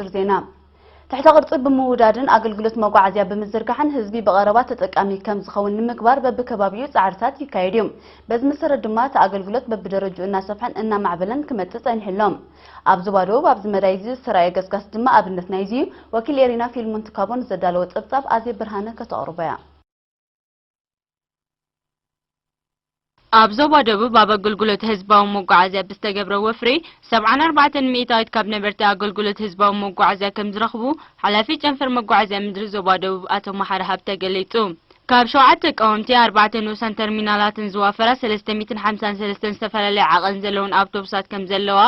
ዝርዝር ዜና። ትሕተ ቅርጺ ብምውዳድን ኣገልግሎት መጓዓዝያ ብምዝርጋሕን ህዝቢ ብቐረባ ተጠቃሚ ከም ዝኸውን ንምግባር በብከባቢኡ ጻዕርታት ይካየድ እዩ። በዚ መሰረት ድማ እቲ ኣገልግሎት በብደረጅኡ እናሰፍሐን እናማዕበለን ክመጽእ ጸኒሑ ኣሎ። ኣብ ዞባ ደቡብ ኣብዚ መዳይ እዚ ዝተራእየ ገስጋስ ድማ ኣብነት ናይዚ እዩ። ወኪል ኤሪና ፊልሞን ትካቦ ንዘዳለወ ጸብጻብ ኣዜ ብርሃነ ከተቕርቦ እያ። ኣብ ዞባ ደቡብ ኣብ ኣገልግሎት ህዝባዊ መጓዓዝያ ብዝተገብረ ወፍሪ ሰብዓን ኣርባዕተን ሚእታዊት ካብ ነበርቲ ኣገልግሎት ህዝባዊ መጓዓዝያ ከም ዝረኽቡ ሓላፊ ጨንፈር መጓዓዝያ ምድሪ ዞባ ደቡብ ኣቶ መሓሪ ሃብተ ገሊጹ። ካብ ሸውዓተ ቀወምቲ ኣርባዕተ ንኡሳን ተርሚናላትን ዝዋፈራ ሰለስተ ሚእትን ሓምሳን ሰለስተን ዝተፈላለየ ዓቐን ዘለውን ኣውቶቡሳት ከም ዘለዋ፣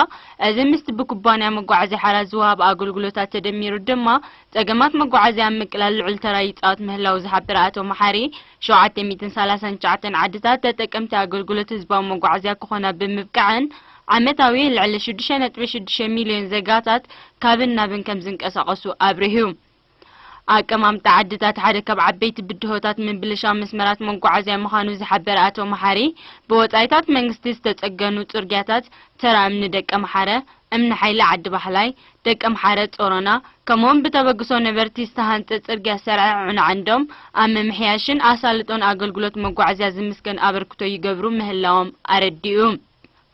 እዚ ምስቲ ብኩባንያ መጓዓዝያ ሓራ ዝወሃብ ኣገልግሎታት ተደሚሩ ድማ ጸገማት መጓዓዝያ ኣብ ምቅላል ልዑል ተራ ይጻወት ምህላው ዝሓበረ ኣቶ መሓሪ፣ ሸውዓተ ሚእትን ሰላሳን ትሽዓተን ዓድታት ተጠቀምቲ ኣገልግሎት ህዝባዊ መጓዓዝያ ክኾና ብምብቃዐን ዓመታዊ ልዕሊ ሽዱሽተ ነጥቢ ሽዱሽተ ሚልዮን ዜጋታት ካብን ናብን ከም ዝንቀሳቐሱ ኣብሪሁ። ኣቀማምጣ ዓድታት ሓደ ካብ ዓበይቲ ብድሆታት ምብልሻው መስመራት መጓዓዝያ ምዃኑ ዝሓበረ ኣቶ መሓሪ፣ ብወጻኢታት መንግስቲ ዝተጸገኑ ጽርግያታት፣ ተራ እምኒ ደቀምሓረ፣ እምኒ ሓይሊ ዓዲ ባሕላይ፣ ደቀምሓረ ጾሮና፣ ከምኡውን ብተበግሶ ነበርቲ ዝተሃንጸ ጽርግያ ሰርዐ ዑናዓንዶም ኣብ ምምሕያሽን ኣሳልጦን ኣገልግሎት መጓዓዝያ ዝምስገን ኣበርክቶ ይገብሩ ምህላዎም ኣረዲኡ።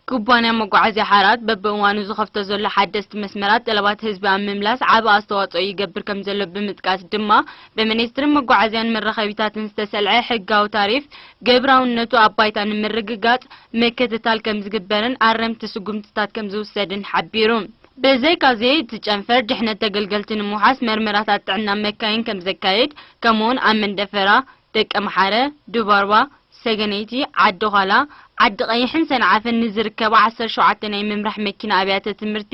ኩባንያ መጓዓዝያ ሓራት በብእዋኑ ዝኸፍቶ ዘሎ ሓደስቲ መስመራት ጠለባት ህዝቢ ኣብ ምምላስ ዓቢ ኣስተዋጽኦ ይገብር ከም ዘሎ ብምጥቃስ ድማ፣ ብሚኒስትሪ መጓዓዝያን መራኸቢታትን ዝተሰልዐ ሕጋዊ ታሪፍ ግብራውነቱ ኣብ ባይታ ንምርግጋጽ ምክትታል ከም ዝግበርን ኣረምቲ ስጉምትታት ከም ዝውሰድን ሓቢሩ። ብዘይካዚ፣ እቲ ጨንፈር ድሕነት ተገልገልቲ ንምውሓስ መርመራታት ጥዕና መካይን ከም ዘካይድ፣ ከምኡውን ኣብ መንደፈራ፣ ደቀምሓረ፣ ዱባርባ፣ ሰገነይቲ፣ ዓዲ ዃላ፣ ዓዲ ቀይሕን ሰንዓፈን ንዝርከባ ዓሰርተ ሸውዓተ ናይ ምምራሕ መኪና ኣብያተ ትምህርቲ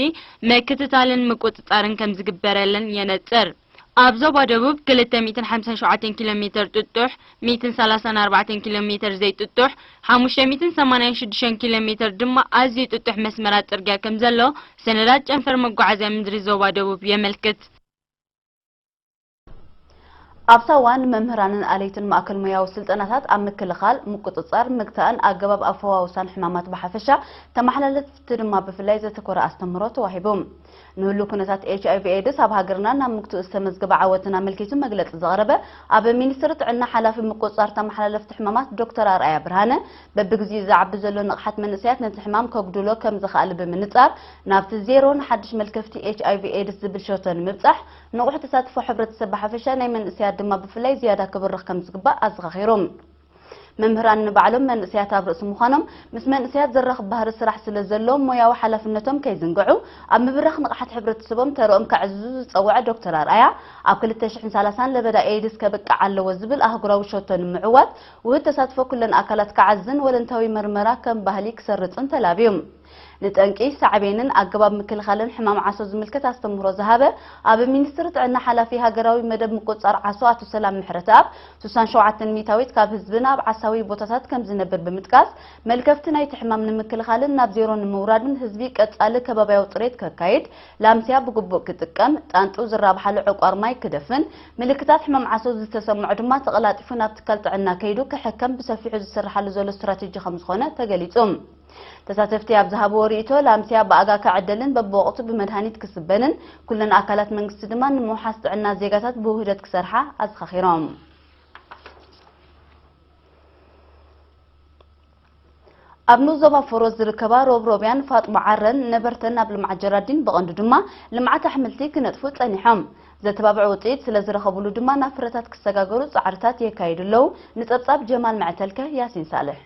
ምክትታልን ምቁጽጻርን ከም ዝግበረለን የነጽር። ኣብ ዞባ ደቡብ ክልተ ሚእትን ሓምሳን ሸውዓተን ኪሎ ሜተር ጥጡሕ፣ ሚእትን ሰላሳን ኣርባዕተን ኪሎ ሜተር ዘይጥጡሕ፣ ሓሙሽተ ሚእትን ሰማንያን ሽዱሽተን ኪሎ ሜተር ድማ ኣዝዩ ጥጡሕ መስመራት ጽርግያ ከም ዘሎ ሰነዳት ጨንፈር መጓዓዝያ ምድሪ ዞባ ደቡብ የመልክት። ኣብ ሳዋ ንመምህራንን ኣለይትን ማእከል ሞያዊ ስልጠናታት ኣብ ምክልኻል፣ ምቁጽጻር፣ ምግታእን ኣገባብ ኣፈዋውሳን ሕማማት ብሓፈሻ፣ ተመሓላለፍቲ ድማ ብፍላይ ዘተኮረ ኣስተምህሮ ተዋሂቡ። ንህሉ ኩነታት ኤች ኣይ ቪ ኤድስ ኣብ ሃገርና ናብ ምግትኡ ዝተመዝገበ ዓወትን ኣመልኪቱ መግለጺ ዘቕረበ ኣብ ሚኒስትሪ ጥዕና ሓላፊ ምቁጽጻር ተመሓላለፍቲ ሕማማት ዶክተር ኣርኣያ ብርሃነ፣ በብግዚኡ ዝዓቢ ዘሎ ንቕሓት መንእሰያት ነቲ ሕማም ከጉድሎ ከም ዝኽኣል ብምንጻር፣ ናብቲ ዜሮ ንሓድሽ መልከፍቲ ኤች ኣይ ቪ ኤድስ ዝብል ሸቶ ንምብጻሕ፣ ንቑሕ ተሳትፎ ሕብረተሰብ ብሓፈሻ ናይ መንእሰያት ድማ ብፍላይ ዝያዳ ክብርኽ ከም ዝግባእ ኣዘኻኺሩ። መምህራን ንባዕሎም መንእሰያት ኣብ ርእሲ ምዃኖም፣ ምስ መንእሰያት ዘራኽብ ባህሪ ስራሕ ስለ ዘሎ፣ ሞያዊ ሓላፍነቶም ከይዝንግዑ፣ ኣብ ምብራኽ ንቕሓት ሕብረተሰቦም ተረኦም ከዕዝዙ ዝጸውዐ ዶክተር ኣርኣያ፣ ኣብ ክልተ ሽሕን ሰላሳን ለበዳ ኤድስ ከብቅዕ ኣለዎ ዝብል ኣህጉራዊ ሸቶ ንምዕዋት፣ ውህድ ተሳትፎ ኩለን ኣካላት ክዓዝን ወለንታዊ መርመራ ከም ባህሊ ክሰርጽን ተላብዩ። ንጠንቂ፣ ሳዕቤንን ኣገባብ ምክልኻልን ሕማም ዓሶ ዝምልከት ኣስተምህሮ ዝሃበ ኣብ ሚኒስትሪ ጥዕና ሓላፊ ሃገራዊ መደብ ምቁጽጻር ዓሶ ኣቶ ሰላም ምሕረተኣብ፣ ስሳን ሸውዓተን ሚእታዊት ካብ ህዝብና ኣብ ዓሳዊ ቦታታት ከም ዝነብር ብምጥቃስ፣ መልከፍቲ ናይቲ ሕማም ንምክልኻልን ናብ ዜሮ ንምውራድን ህዝቢ ቀጻሊ ከባብያዊ ጽሬት ከካይድ፣ ላምስያ ብግቡእ ክጥቀም፣ ጣንጡ ዝራብሓሉ ዕቋር ማይ ክደፍን፣ ምልክታት ሕማም ዓሶ ዝተሰምዖ ድማ ተቐላጢፉ ናብ ትካል ጥዕና ከይዱ ክሕከም ብሰፊሑ ዝስርሓሉ ዘሎ ስትራቴጂ ከም ዝኾነ ተገሊጹ። ተሳተፍቲ ኣብ ዝሃብዎ ርእይቶ፣ ላምስያ ብኣጋ ክዕደልን በብወቕቱ ብመድሃኒት ክስበንን፣ ኩለን ኣካላት መንግስቲ ድማ ንምውሓስ ጥዕና ዜጋታት ብውህደት ክሰርሓ ኣዘኻኺሮም። ኣብ ንኡስ ዞባ ፎሮ ዝርከባ ሮብሮብያን ፋጥሞ ዓረን ነበርተን ናብ ልምዓት ጀራዲን፣ ብቐንዱ ድማ ልምዓት ኣሕምልቲ ክነጥፉ ጸኒሖም። ዘተባብዕ ውጽኢት ስለ ዝረኸብሉ ድማ ናብ ፍረታት ክሰጋገሩ ጻዕርታት የካይዱ ኣለዉ። ንጸብጻብ ጀማል መዕተልከ ያሲን ሳልሕ።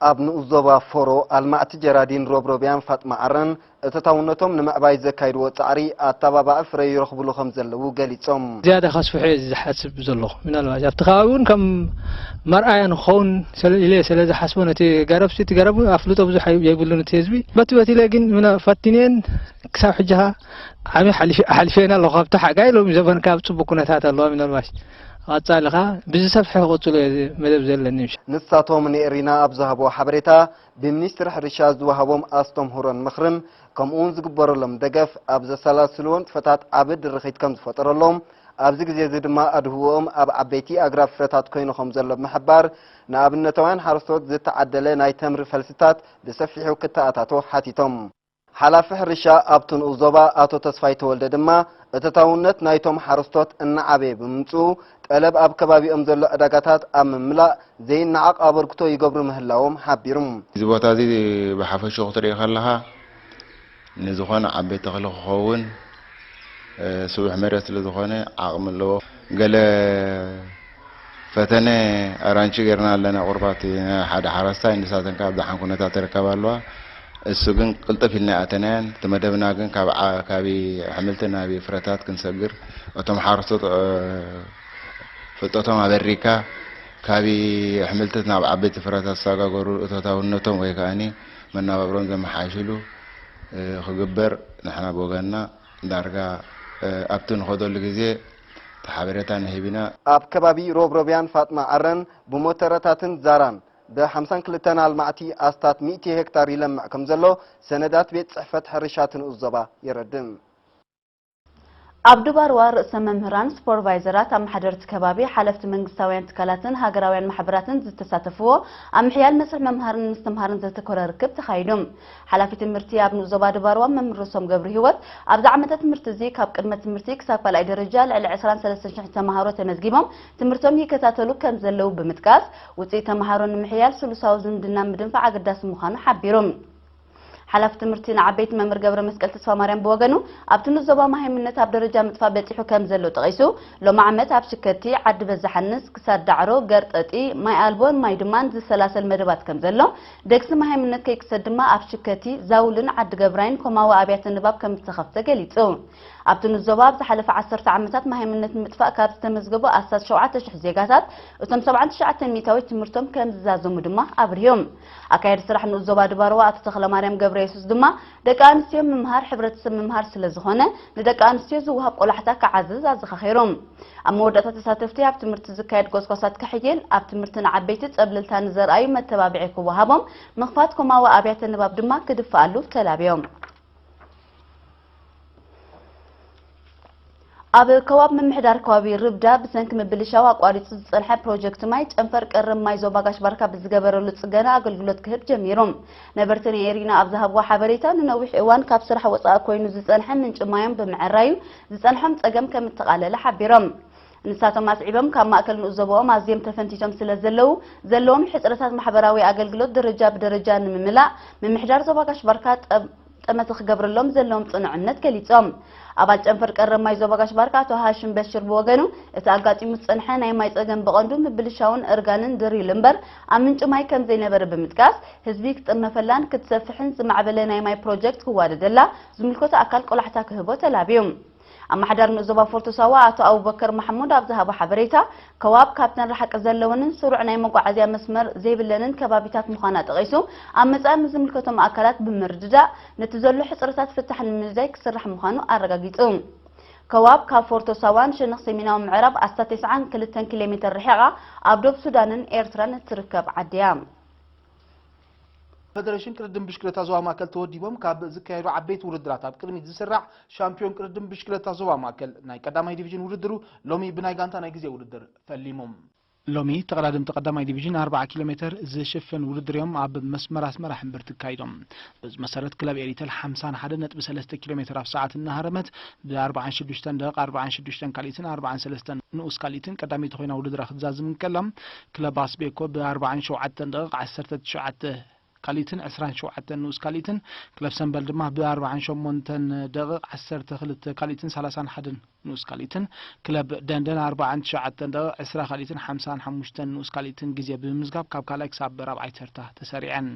ኣብ ንኡስ ዞባ ፎሮ ኣልማዕቲ ጀራዲን ሮብሮብያን ፋጥማ ዓረን እተታውነቶም ንምዕባይ ዘካይድዎ ጻዕሪ ኣተባባዒ ፍረ ይረኽብሉ ከም ዘለዉ ገሊጾም። ዝያዳ ከስፍሖ እየ ዝሓስብ ዘለኹ። ምናልባት ኣብቲ ከባቢ እውን ከም መርኣያ ንክኸውን ስለ ኢለ ስለ ዝሓስቦ ነቲ ገረብሲ፣ እቲ ገረብ ኣፍልጦ ብዙሕ የብሉን እቲ ህዝቢ። በቲ በቲ ኢለ ግን ምና-፣ ፈቲነን ክሳብ ሕጂ ኸኣ ዓሚ ሓሊፈ-፣ ሓሊፈን ኣለኹ። ካብቲ ሓጋይ ሎሚ ዘበን ካብ ጽቡቅ ኩነታት ኣለዋ። ምናልባት ቀጻሊ ኸኣ ብዝሰፍሐ ክቕጽሎ እየ መደብ ዘለኒ። ንሳቶም ንኤሪና ኣብ ዝሃብዎ ሓበሬታ፣ ብሚኒስትሪ ሕርሻ ዝወሃቦም ኣስተምህሮን ምኽርን ከምኡውን ዝግበረሎም ደገፍ ኣብ ዘሰላስልዎ ንጥፈታት ዓቢ ድርኺት ከም ዝፈጠረሎም፣ ኣብዚ ግዜ እዚ ድማ ኣድህቦኦም ኣብ ዓበይቲ ኣግራብ ፍረታት ኮይኑ ከም ዘሎ ብምሕባር፣ ንኣብነታውያን ሓረስቶት ዝተዓደለ ናይ ተምሪ ፈልስታት ብሰፊሑ ክተኣታቶ ሓቲቶም። ሓላፊ ሕርሻ ኣብቲ ንኡስ ዞባ ኣቶ ተስፋይ ተወልደ ድማ፣ እተታውነት ናይቶም ሓረስቶት እናዓበየ ብምምጽኡ፣ ጠለብ ኣብ ከባቢኦም ዘሎ ዕዳጋታት ኣብ ምምላእ ዘይነዓቕ ኣበርክቶ ይገብሩ ምህላዎም ሓቢሩ። እዚ ቦታ እዚ ብሓፈሽኡ ክትርኢ ከለኻ፣ ንዝኾነ ዓበይቲ ተኽሊ ክኸውን፣ እ፣ ስቡሕ መሬት ስለ ዝኾነ ዓቕሚ ኣለዎ። ገለ ፈተነ ኣራንቺ ጌርና ኣለና፣ ቁርባት ሓደ ሓረስታይ፣ ንሳተን ከኣ ኣብ ደሓን ኩነታት ይርከባ ኣለዋ። እሱ ግን ቅልጥፍ ኢልና ኣይኣተናዮን። እቲ መደብና ግን ካብ ዓ-፣ ካብ ኣሕምልቲ ናብ ፍረታት ክንሰግር፣ እቶም ሓረስቶት፣ እ፣ ፍልጠቶም ኣበሪካ፣ ካብ ኣሕምልቲ ናብ ዓበይቲ ፍረታት ዝሰጋገሩ እቶታውነቶም ወይ ከኣኒ መናባብሮም ዘመሓይሽሉ፣ እ፣ ክግበር ንሕና ብወገንና ዳርጋ፣ እ፣ ኣብቲ ንኸደሉ ግዜ እቲ ሓበሬታ ንህብ ኢና። ኣብ ከባቢ ሮብሮብያን ፋጥማ ዓረን ብሞተረታትን ዛራን ብ ሓምሳን ክልተን ኣልማዕቲ ኣስታት ሚእቲ ሄክታር ይለምዕ ከም ዘሎ ሰነዳት ቤት ጽሕፈት ሕርሻ እቲ ንኡስ ዞባ የረድእ። ኣብ ድባርዋ ርእሰ መምህራን፣ ሱፐርቫይዘራት፣ ኣመሓደርቲ ከባቢ፣ ሓለፍቲ መንግስታውያን ትካላትን ሃገራውያን ማሕበራትን ዝተሳተፍዎ ኣብ ምሕያል መስርሕ መምሃርን ምስትምሃርን ዘተኮረ ርክብ ተኻይዱ። ሓላፊ ትምህርቲ ኣብ ንኡስ ዞባ ድባርዋ መምህር ርእሶም ገብረ ህይወት፣ ኣብዚ ዓመተ ትምህርቲ እዚ ካብ ቅድመ ትምህርቲ ክሳብ ካልኣይ ደረጃ ልዕሊ ዕስራን ሰለስተን ሽሕ ተምሃሮ ተመዝጊቦም ትምህርቶም ይከታተሉ ከም ዘለዉ ብምጥቃስ፣ ውፅኢት ተምሃሮ ንምሕያል ስሉሳዊ ዝምድና ምድንፋዕ ኣገዳሲ ምዃኑ ሓቢሩ። ሓላፊ ትምህርቲ ንዓበይቲ መምህር ገብረ መስቀል ተስፋ ማርያም ብወገኑ፣ ኣብቲ ንኡስ ዞባ መሃይምነት ኣብ ደረጃ ምጥፋእ በጺሑ ከም ዘሎ ጠቒሱ፣ ሎሚ ዓመት ኣብ ሽከቲ፣ ዓዲ በዛሓንስ፣ ክሳድ ዳዕሮ፣ ገርጠጢ፣ ማይ ኣልቦን ማይ ድማን ዝሰላሰል መደባት ከም ዘሎ፣ ደግሲ መሃይምነት ከይክሰድ ድማ ኣብ ሽከቲ፣ ዛውልን ዓዲ ገብራይን ኮማዊ ኣብያተ ንባብ ከም ዝተኸፍተ ገሊጹ። ኣብቲ ንኡስ ዞባ ኣብ ዝሓለፈ ዓሰርተ ዓመታት መሃይምነት ንምጥፋእ ካብ ዝተመዝገቡ ኣስታት ሸውዓተ ሽሕ ዜጋታት፣ እቶም ሰብዓን ትሽዓተን ሚእታዊት ትምህርቶም ከም ዝዛዘሙ ድማ ኣብሪሆም። ኣካያዲ ስራሕ ንኡስ ዞባ ድባርዋ ኣቶ ተኽለማርያም ገብረየሱስ ድማ፣ ደቂ ኣንስትዮ ምምሃር ሕብረተሰብ ምምሃር ስለ ዝኾነ፣ ንደቂ ኣንስትዮ ዝወሃብ ቆላሕታ ክዓዝዝ ኣዘኻኺሮም። ኣብ መወዳእታ ተሳተፍቲ፣ ኣብ ትምህርቲ ዝካየድ ጎስጓሳት ክሕይል፣ ኣብ ትምህርቲ ንዓበይቲ ጸብለልታ ንዘርኣዩ መተባብዒ ክወሃቦም፣ ምኽፋት ኮማዊ ኣብያተ ንባብ ድማ ክድፈኣሉ ተላብዮም። ኣብ ከባቢ ምምሕዳር ከባቢ ርብዳ ብሰንኪ ምብልሻው ኣቋሪጹ ዝጸንሐ ፕሮጀክት ማይ ጨንፈር ቀረብ ማይ ዞባ ጋሽ ባርካ ብዝገበረሉ ጽገና ኣገልግሎት ክህብ ጀሚሩ። ነበርቲ ንኤሪና ኣብ ዝሃብዎ ሓበሬታ፣ ንነዊሕ እዋን ካብ ስራሕ ወጻኢ ኮይኑ ዝጸንሐ ምንጪ ማዮም ብምዕራዩ ዝጸንሖም ጸገም ከም እተቓለለ ሓቢሮም። ንሳቶም ኣስዒቦም፣ ካብ ማእከል ንኡስ ዞባኦም ኣዝዮም ተፈንቲቶም ስለ ዘለዉ፣ ዘለዎም ሕጽረታት ማሕበራዊ ኣገልግሎት ደረጃ ብደረጃ ንምምላእ ምምሕዳር ዞባ ጋሽ ባርካ ጠብ-፣ ጠመተ ክገብረሎም ዘለዎም ጽኑዕ እምነት ገሊጾም። ኣባል ጨንፈር ቀረብ ማይ ዞባ ጋሽ ባርካ ኣቶ ሃሽም በሽር ብወገኑ፣ እቲ ኣጋጢሙ ዝጸንሐ ናይ ማይ ጸገም ብቐንዱ ምብልሻውን እርጋንን ድሪል እምበር ኣብ ምንጪ ማይ ከም ዘይነበረ ብምጥቃስ፣ ህዝቢ ክጥርነፈላን ክትሰፍሕን ዝማዕበለ ናይ ማይ ፕሮጀክት ክዋደደላ ዝምልከቶ ኣካል ቆላሕታ ክህቦ ተላብዩ። ኣመሓዳሪ ንኡስ ዞባ ፎርቶ ሳዋ ኣቶ ኣቡበከር ማሕሙድ ኣብ ዝሃቦ ሓበሬታ፣ ከዋብ ካብተን ርሓቂ ዘለወንን ስሩዕ ናይ መጓዓዝያ መስመር ዘይብለንን ከባቢታት ምዃና ጠቒሱ፣ ኣብ መጻኢ ምስ ዝምልከቶም ኣካላት ብምርድዳእ ነቲ ዘሎ ሕጽረታት ፍታሕ ንምንዳይ ክስራሕ ምዃኑ ኣረጋጊጹ። ከዋብ ካብ ፎርቶ ሳዋን ሸነኽ ሰሜናዊ ምዕራብ ኣስታት ተስዓን ክልተን ኪሎ ሜተር ርሒቓ ኣብ ዶብ ሱዳንን ኤርትራን እትርከብ ዓዲ እያ። ፈደረሽን ቅድድም ብሽክለታ ዞባ ማእከል ተወዲቦም ካብ ዝካየዱ ዓበይቲ ውድድራት ኣብ ቅድሚት ዝስራዕ ሻምፒዮን ቅድድም ብሽክለታ ዞባ ማእከል ናይ ቀዳማይ ዲቪዥን ውድድሩ ሎሚ ብናይ ጋንታ ናይ ግዜ ውድድር ፈሊሙ። ሎሚ ተቐዳደምቲ ቀዳማይ ዲቪዥን ኣርባዓ ኪሎ ሜተር ዝሽፍን ውድድር እዮም ኣብ መስመር ኣስመራ ሕምብርቲ ኣካይዶም። በዚ መሰረት ክለብ ኤሪተል ሓምሳን ሓደን ነጥቢ ሰለስተ ኪሎ ሜተር ኣብ ሰዓት እናሃረመት ብ ኣርባዓን ሽዱሽተን ደቂቕ ኣርባዓን ሽዱሽተን ካልኢትን ኣርባዓን ሰለስተን ንኡስ ካልኢትን ቀዳመይቲ ኮይና ውድድራ ክትዛዝም እንከላ፣ ክለብ ኣስቤኮ ብ ኣርባዓን ሸውዓተን ደቂቕ ዓሰርተ ትሽዓተ ካልኢትን ዕስራን ሸውዓተን ንኡስ ካልኢትን፣ ክለብ ሰምበል ድማ ብ ኣርባዓን ሸሞንተን ደቂቕ ዓሰርተ ክልተ ካልኢትን ሰላሳን ሓደን ንኡስ ካልኢትን፣ ክለብ ደንደን ኣርባዓን ትሽዓተን ደቂቕ ዕስራ ካልኢትን ሓምሳን ሓሙሽተን ንኡስ ካልኢትን ግዜ ብምምዝጋብ ካብ ካልኣይ ክሳብ ራብዓይ ተርታ ተሰሪዐን።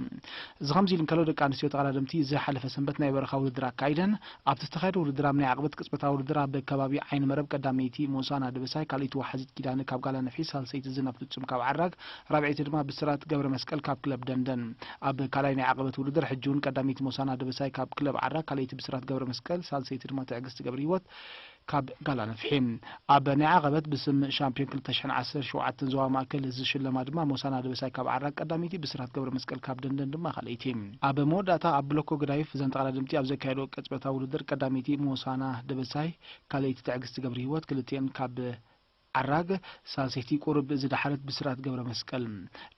እዚ ከምዚ ኢሉ እንከሎ፣ ደቂ ኣንስትዮ ተቐዳደምቲ ዝሓለፈ ሰንበት ናይ በረኻ ውድድር ኣካይደን። ኣብቲ ዝተኻየደ ውድድር ኣብ ናይ ዓቕበት ቅጽበታዊ ውድድር ኣብ ከባቢ ዓይኒ መረብ ቀዳመይቲ ሞሳና ደበሳይ፣ ካልኣይቲ ወሓዚት ኪዳነ ካብ ጋላ ነፍሒ፣ ሳልሰይቲ ዝናብ ፍጹም ካብ ዓራግ፣ ራብዐይቲ ድማ ብስራት ገብረ መስቀል ካብ ክለብ ደንደን። ኣብ ካልኣይ ናይ ዓቐበት ውድድር ሕጂ እውን ቀዳመይቲ ሞሳና ደበሳይ ካብ ክለብ ዓራግ፣ ካልኣይቲ ብስራት ገብረ መስቀል፣ ሳልሰይቲ ድማ ትዕግስቲ ገብረ ህይወት ካብ ጋላ ነፍሒ። ኣብ ናይ ዓቐበት ብስም ሻምፒዮን ክልተ ሽሕን ዓሰርተ ሸውዓተን ዞባ ማእከል ዝሽለማ ድማ ሞሳና ደበሳይ ካብ ዓራግ ቀዳመይቲ፣ ብስራት ገብረ መስቀል ካብ ደንደን ድማ ካልኣይቲ። ኣብ መወዳእታ ኣብ ብሎኮ ገዳይፍ እዘን ተቐዳደምቲ ኣብ ዘካየድኦ ቅጽበታዊ ውድድር ቀዳመይቲ ሞሳና ደበሳይ፣ ካልኣይቲ ትዕግስቲ ገብረ ህይወት፣ ክልቲኤን ካብ ዓራግ፣ ሳልሰይቲ ቁሩብ ዝደሓረት ብስራት ገብረመስቀል።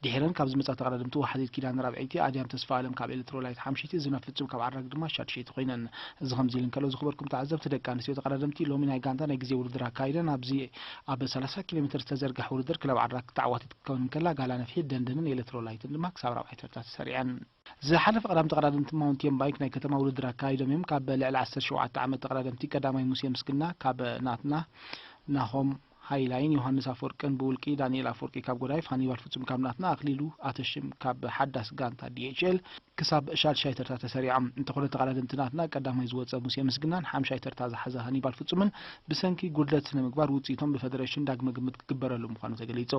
ድሒረን ካብ ዝመጻ ተቐዳደምቲ ወሓዚት ኪዳነ ራብዐይቲ፣ ኣድያም ተስፋኣለም ካብ ኤሌክትሮላይት ሓምሸይቲ፣ ዝናብ ፍጹም ካብ ዓራግ ድማ ሻድሸይቲ ኮይነን። እዚ ከምዚ ኢሉ እንከሎ፣ ዝኸበርኩም ተዓዘብቲ፣ ደቂ ኣንስትዮ ተቐዳደምቲ ሎሚ ናይ ጋንታ ናይ ግዜ ውድድር ኣካይደን። ኣብዚ ኣብ ሰላሳ ኪሎ ሜትር ዝተዘርግሐ ውድድር ክለብ ዓራግ ተዓዋቲት ክትከውን እንከላ፣ ጋላ ነፍሒ ደንደንን ኤሌክትሮላይትን ድማ ክሳብ ራብዓይ ተርታ ተሰሪዐን። ዝሓለፈ ቀዳም ተቐዳደምቲ ማውንቴን ባይክ ናይ ከተማ ውድድር ኣካይዶም እዮም። ካብ ልዕሊ ዓሰርተ ሸውዓተ ዓመት ተቐዳደምቲ ቀዳማይ ሙሴ ምስግና ካብ ናትና፣ ናሆም ሃይላይን ዮሃንስ ኣፈወርቅን ብውልቂ፣ ዳንኤል ኣፈወርቂ ካብ ጎዳይፍ፣ ሃኒባል ፍጹም ካብ ናትና፣ ኣክሊሉ ኣተሽም ካብ ሓዳስ ጋንታ ዲ ኤች ኤል ክሳብ ሻድሻይ ተርታ ተሰሪዖም። እንተኾነ ተቐዳደምቲ ናትና ቀዳማይ ዝወጸ ሙሴ ምስግናን ሓምሻይ ተርታ ዝሓዘ ሃኒባል ፍጹምን ብሰንኪ ጉድለት ስነ ምግባር ውጽኢቶም ብፈደሬሽን ዳግመ ግምት ክግበረሉ ምዃኑ ተገሊጹ።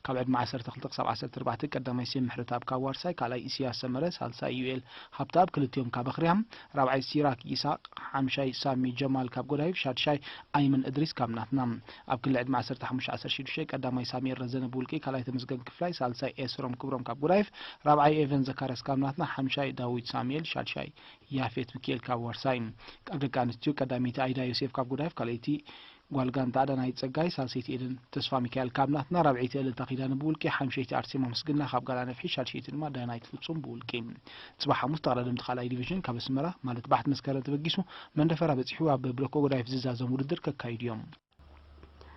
ካብ ዕድመ ዓሰርተ ክልተ ክሳብ ዓሰርተ ኣርባዕተ ቀዳማይ ሴም ምሕረተኣብ ካብ ዋርሳይ፣ ካልኣይ ኢሳያስ ሰመረ፣ ሳልሳይ ዩኤል ሃብተኣብ፣ ክልቲኦም ካብ ኣኽርያም፣ ራብዓይ ሲራክ ይስሐቅ፣ ሓምሻይ ሳሚ ጀማል ካብ ጎዳይፍ፣ ሻድሻይ ኣይመን እድሪስ ካብ ናትና። ኣብ ክሊ ዕድመ ዓሰርተ ሓሙሽተ ዓሰርተ ሽዱሽተ ቀዳማይ ሳሚኤል ረዘነ ብውልቂ፣ ካልኣይ ተመስገን ክፍላይ፣ ሳልሳይ ኤስሮም ክብሮም ካብ ጎዳይፍ፣ ራብዓይ ኤቨን ዘካርያስ ካብ ናትና፣ ሓምሻይ ዳዊት ሳሙኤል፣ ሻድሻይ ያፌት ሚካኤል ካብ ዋርሳይ። ካብ ደቂ ኣንስትዮ ቀዳመይቲ ኣይዳ ዮሴፍ ካብ ጎዳይፍ፣ ካልኣይቲ ጓል ጋንታ ዳናይት ጸጋይ፣ ሳልሰይቲ ኤደን ተስፋ ሚካኤል ካብ ናትና፣ ራብዐይቲ እልልታ ኪዳነ ብውልቂ፣ ሓምሸይቲ ኣርሴማ ምስግና ካብ ጋላ ነፍሒ፣ ሻድሸይቲ ድማ ዳናይት ፍጹም ብውልቂ። ጽባሕ ሓሙስ ተቐዳደምቲ ካልኣይ ዲቪዥን ካብ ኣስመራ ማለት ባሕቲ መስከረም ተበጊሱ መንደፈራ በጺሑ ኣብ ብሎኮ ጎዳይፍ ዝዛዘም ውድድር ከካይዱ እዮም።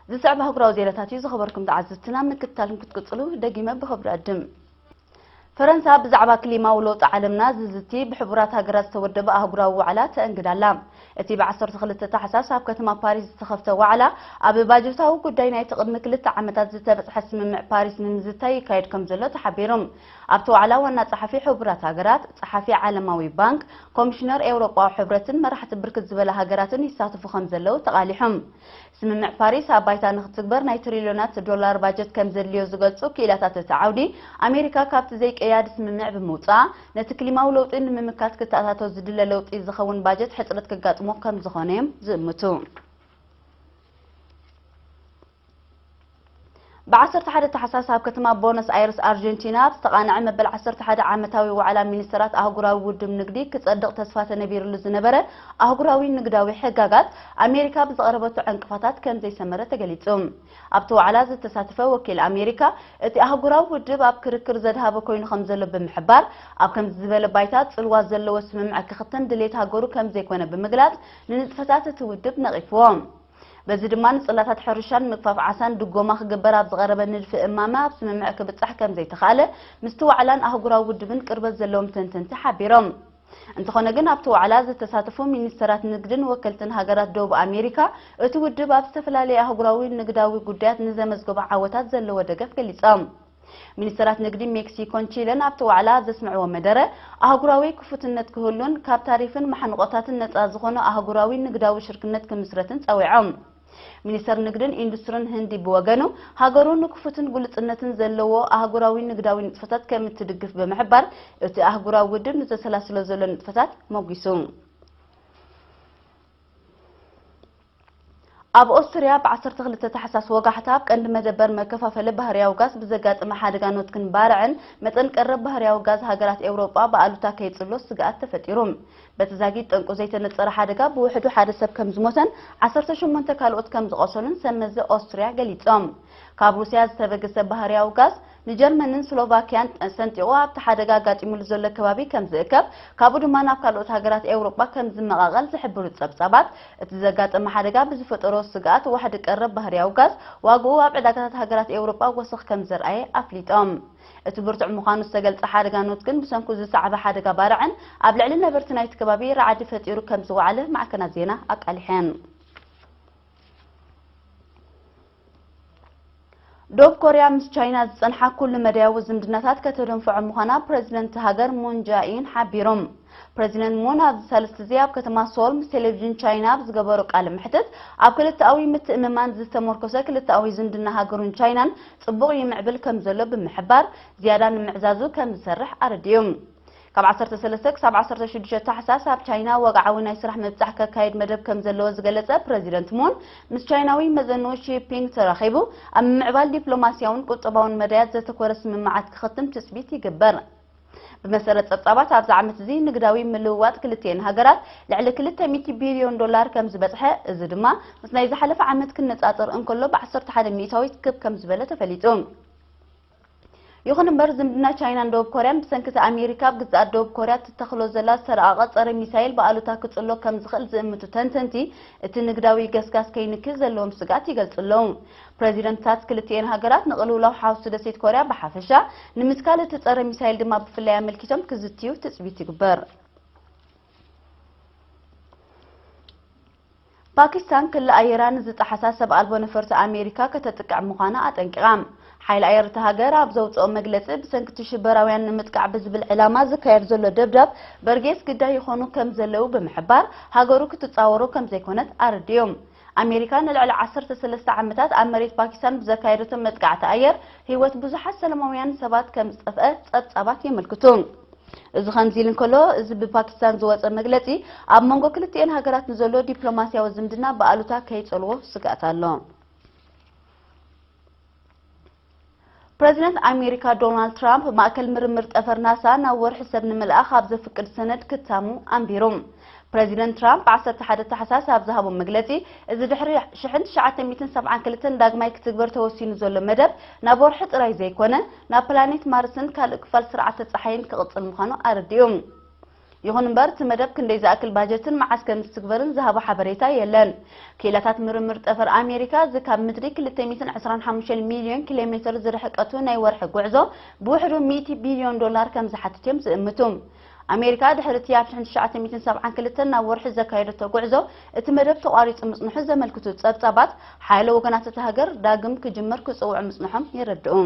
ዝስዕብ ኣህጉራዊ ዜናታት እዩ። ዝኸበርኩም ተዓዘብትና፣ ምክትታልኩም ክትቅጽሉ ደጊመ ብኽብሪ ዕድም። ፈረንሳ ብዛዕባ ክሊማዊ ለውጢ ዓለምና ዝዝቲ ብሕቡራት ሃገራት ዝተወደበ ኣህጉራዊ ዋዕላ ተኣንግድ ኣላ። እቲ ብ ዓሰርተ ክልተ ታሕሳስ ኣብ ከተማ ፓሪስ ዝተኸፍተ ዋዕላ፣ ኣብ ባጀታዊ ጉዳይ ናይቲ ቅድሚ ክልተ ዓመታት ዝተበጽሐ ስምምዕ ፓሪስ ንምዝታይ ይካየድ ከም ዘሎ ተሓቢሩ። ኣብቲ ዋዕላ ዋና ጸሓፊ ሕቡራት ሃገራት፣ ጸሓፊ ዓለማዊ ባንክ፣ ኮሚሽነር ኤውሮጳዊ ሕብረትን መራሕቲ ብርክት ዝበላ ሃገራትን ይሳተፉ ከም ዘለዉ ተቓሊሖም። ስምምዕ ፓሪስ ኣብ ባይታ ንክትግበር ናይ ትሪልዮናት ዶላር ባጀት ከም ዘድልዮ ዝገልጹ ክኢላታት እቲ ዓውዲ፣ ኣሜሪካ ካብቲ ዘይቀያዲ ስምምዕ ብምውጻኣ፣ ነቲ ክሊማዊ ለውጢ ንምምካት ክተኣታቶ ዝድለ ለውጢ ዝኸውን ባጀት ሕጽረት ከጋጥሞ ከም ዝኾነ እዮም ዝእምቱ። ብ ዓሰርተ ሓደ ታሕሳስ ኣብ ከተማ ቦነስ ኣይርስ ኣርጀንቲና ኣብ ዝተቓንዐ መበል ዓሰርተ ሓደ ዓመታዊ ዋዕላ ሚኒስተራት ኣህጉራዊ ውድብ ንግዲ ክጸድቕ ተስፋ ተነቢርሉ ዝነበረ ኣህጉራዊ ንግዳዊ ሕጋጋት ኣሜሪካ ብዝቐረበቶ ዕንቅፋታት ከም ዘይሰመረ ተገሊጹ። ኣብቲ ዋዕላ ዝተሳተፈ ወኪል ኣሜሪካ እቲ ኣህጉራዊ ውድብ ኣብ ክርክር ዘድሃበ ኮይኑ ከም ዘሎ ብምሕባር ኣብ ከምዚ ዝበለ ባይታ ጽልዋ ዘለዎ ስምምዕ ክኽተም ድሌት ሃገሩ ከም ዘይኮነ ብምግላጽ ንንጥፈታት እቲ ውድብ ነቒፍዎ። በዚ ድማ ንጽላታት ሕርሻን ምግፋፍ ዓሳን ድጎማ ክግበር ኣብ ዝቐረበ ንድፊ እማመ ኣብ ስምምዕ ክብጻሕ ከም ዘይተኻእለ ምስቲ ዋዕላን ኣህጉራዊ ውድብን ቅርበት ዘለዎም ተንተንቲ ሓቢሮም። እንተኾነ ግን ኣብቲ ዋዕላ ዝተሳተፉ ሚኒስተራት ንግድን ወከልትን ሃገራት ደቡብ ኣሜሪካ እቲ ውድብ ኣብ ዝተፈላለዩ ኣህጉራዊ ንግዳዊ ጉዳያት ንዘመዝገቦ ዓወታት ዘለዎ ደገፍ ገሊጾም። ሚኒስተራት ንግዲ ሜክሲኮን ቺለን ኣብቲ ዋዕላ ኣብ ዘስምዕዎ መደረ ኣህጉራዊ ክፉትነት ክህሉን ካብ ታሪፍን ማሕንቆታትን ነጻ ዝኾነ ኣህጉራዊ ንግዳዊ ሽርክነት ክምስረትን ጸዊዖም። ሚኒስተር ንግድን ኢንዱስትርን ህንዲ ብወገኑ ሃገሩ ንክፉትን ግሉጽነትን ዘለዎ ኣህጉራዊ ንግዳዊ ንጥፈታት ከም እትድግፍ ብምሕባር እቲ ኣህጉራዊ ውድብ ንዘሰላስሎ ዘሎ ንጥፈታት ሞጒሱ። ኣብ ኦስትርያ ብ ዓሰርተ ክልተ ታሕሳስ ወጋሕታ ኣብ ቀንዲ መደበር መከፋፈሊ ባህርያዊ ጋዝ ብዘጋጠመ ሓደጋ ኖትክን ባርዕን መጠን ቀረብ ባህርያዊ ጋዝ ሃገራት ኤውሮጳ ብኣሉታ ከይጽሎ ስግኣት ተፈጢሩ። በቲ ዛጊት ጠንቁ ዘይተነጸረ ሓደጋ ብውሕዱ ሓደ ሰብ ከም ዝሞተን ዓሰርተ ሸሞንተ ካልኦት ከም ዝቖሰሉን ሰብ መዚ ኦስትርያ ገሊጾም። ካብ ሩስያ ዝተበገሰ ባህርያዊ ጋዝ ንጀርመንን ስሎቫክያን ሰንጢቑ ኣብቲ ሓደጋ ኣጋጢሙሉ ዘሎ ከባቢ ከም ዝእከብ፣ ካብኡ ድማ ናብ ካልኦት ሃገራት ኤውሮጳ ከም ዝመቓቐል ዝሕብሩ ጸብጻባት፣ እቲ ዘጋጠመ ሓደጋ ብዝፈጠሮ ስግኣት ዋሕዲ ቀረብ ባህርያዊ ጋዝ ዋግኡ ኣብ ዕዳጋታት ሃገራት ኤውሮጳ ወሰኽ ከም ዘርኣየ ኣፍሊጦም። እቲ ብርቱዕ ምዃኑ ዝተገልጸ ሓደጋ ኖት ግን ብሰንኩ ዝሰዓበ ሓደጋ ባርዕን ኣብ ልዕሊ ነበርቲ ናይቲ ከባቢ ራዕዲ ፈጢሩ ከም ዝወዓለ ማዕከናት ዜና ኣቃሊሐን። ዶብ ኮርያ ምስ ቻይና ዝጸንሓ ኩሉ መዳያዊ ዝምድናታት ከተደንፍዖ ምዃና ፕረዚደንት ሃገር ሙን ጃኢን ሓቢሮም። ፕረዚደንት ሙን ኣብዚ ሳልስቲ እዚ ኣብ ከተማ ሶል ምስ ቴሌቪዥን ቻይና ኣብ ዝገበሮ ቃለ መሕትት፣ ኣብ ክልተኣዊ ምትእምማን ዝተመርኮሰ ክልተኣዊ ዝምድና ሃገሩን ቻይናን ጽቡቕ ይምዕብል ከም ዘሎ ብምሕባር፣ ዝያዳ ንምዕዛዙ ከም ዝሰርሕ ኣረዲኡ። ካብ ዓሰርተ ሰለስተ ክሳብ ዓሰርተ ሽዱሽተ ታሕሳስ ኣብ ቻይና ወግዓዊ ናይ ስራሕ ምብጻሕ ከካይድ መደብ ከም ዘለዎ ዝገለጸ ፕረዚደንት ሙን፣ ምስ ቻይናዊ መዘንኡ ሺ ፒንግ ተራኺቡ ኣብ ምምዕባል ዲፕሎማስያውን ቁጠባውን መዳያት ዘተኮረ ስምምዓት ክኽትም ትጽቢት ይግበር። ብመሰረት ጸብጻባት፣ ኣብዚ ዓመት እዚ ንግዳዊ ምልውዋጥ ክልቲኤን ሃገራት ልዕሊ ክልተ ሚእቲ ቢልዮን ዶላር ከም ዝበጽሐ፣ እዚ ድማ ምስ ናይ ዝሓለፈ ዓመት ክነጻጸር እንከሎ ብ ዓሰርተ ሓደ ሚእታዊት ክብ ከም ዝበለ ተፈሊጡ። ይኹን እምበር፣ ዝምድና ቻይናን ደቡብ ኮርያን ብሰንኪ እቲ ኣሜሪካ ኣብ ግዝኣት ደቡብ ኮርያ ትተኽሎ ዘላ ዝተረቐቐ ጸረ ሚሳይል ብኣሉታ ክጽሎ ከም ዝኽእል ዝእምቱ ተንተንቲ፣ እቲ ንግዳዊ ገስጋስ ከይንኪ ዘለዎም ስግኣት ይገልጹ ኣለዉ። ፕረዚደንታት ክልቲኤን ሃገራት ንቕልውላው ሓውሲ ደሴት ኮርያ ብሓፈሻ፣ ንምትካል እቲ ጸረ ሚሳይል ድማ ብፍላይ ኣመልኪቶም ክዝትዩ ትጽቢት ይግበር። ፓኪስታን ክሊ ኣየራ ንዝጠሓሳ ሰብ ኣልቦ ነፈርቲ ኣሜሪካ ከተጥቅዕ ምዃና ኣጠንቂቓ። ሓይሊ ኣየር እታ ሃገር ኣብ ዘውፅኦ መግለፂ፣ ብሰንኪ እቲ ሽበራውያን ንምጥቃዕ ብዝብል ዕላማ ዝካየድ ዘሎ ደብዳብ በርጌስ ግዳይ ይኾኑ ከም ዘለዉ ብምሕባር፣ ሃገሩ ክትፃወሮ ከም ዘይኮነት ኣረዲኡ። ኣሜሪካ ንልዕሊ ዓሰርተ ሰለስተ ዓመታት ኣብ መሬት ፓኪስታን ብዘካየደቶ መጥቃዕቲ ኣየር ህይወት ብዙሓት ሰላማውያን ሰባት ከም ዝጠፍአ ጸብጻባት የመልክቱ። እዚ ከምዚ ኢሉ እንከሎ፣ እዚ ብፓኪስታን ዝወጸ መግለጺ ኣብ መንጎ ክልቲኤን ሃገራት ንዘሎ ዲፕሎማስያዊ ዝምድና ብኣሉታ ከይጸልዎ ስግኣት ኣሎ። ፕረዚደንት ኣሜሪካ ዶናልድ ትራምፕ፣ ማእከል ምርምር ጠፈር ናሳ ናብ ወርሒ ሰብ ንምልኣኽ ኣብ ዘፍቅድ ሰነድ ክታሙ ኣንቢሩ። ፕረዚደንት ትራምፕ ብ ዓሰርተ ሓደ ታሕሳስ ኣብ ዝሃቦ መግለጺ፣ እዚ ድሕሪ ሽሕን ትሽዓተ ሚእትን ሰብዓን ክልተን ዳግማይ ክትግበር ተወሲኑ ዘሎ መደብ፣ ናብ ወርሒ ጥራይ ዘይኮነ፣ ናብ ፕላኔት ማርስን ካልእ ክፋል ስርዓተ ጸሓይን ክቕጽል ምዃኑ ኣረዲኡ። ይኹን እምበር፣ እቲ መደብ ክንደይ ዝኣክል ባጀትን መዓስ ከም ዝትግበርን ዝሃቦ ሓበሬታ የለን። ክኢላታት ምርምር ጠፈር ኣሜሪካ፣ እዚ ካብ ምድሪ ክልተ ሚእትን ዕስራን ሓሙሽተን ሚልዮን ኪሎ ሜትር ዝርሕቀቱ ናይ ወርሒ ጉዕዞ፣ ብውሕዱ ሚእቲ ቢልዮን ዶላር ከም ዝሓትት እዮም ዝእምቱ። ኣሜሪካ፣ ድሕሪ እቲ ኣብ ሽሕን ትሽዓተ ሚእትን ሰብዓን ክልተን ናብ ወርሒ ዘካየደቶ ጉዕዞ፣ እቲ መደብ ተቋሪጹ ምጽንሑ ዘመልክቱ ጸብጻባት፣ ሓያሎ ወገናት እታ ሃገር ዳግም ክጅመር ክጽውዑ ምጽንሖም የረድኡ።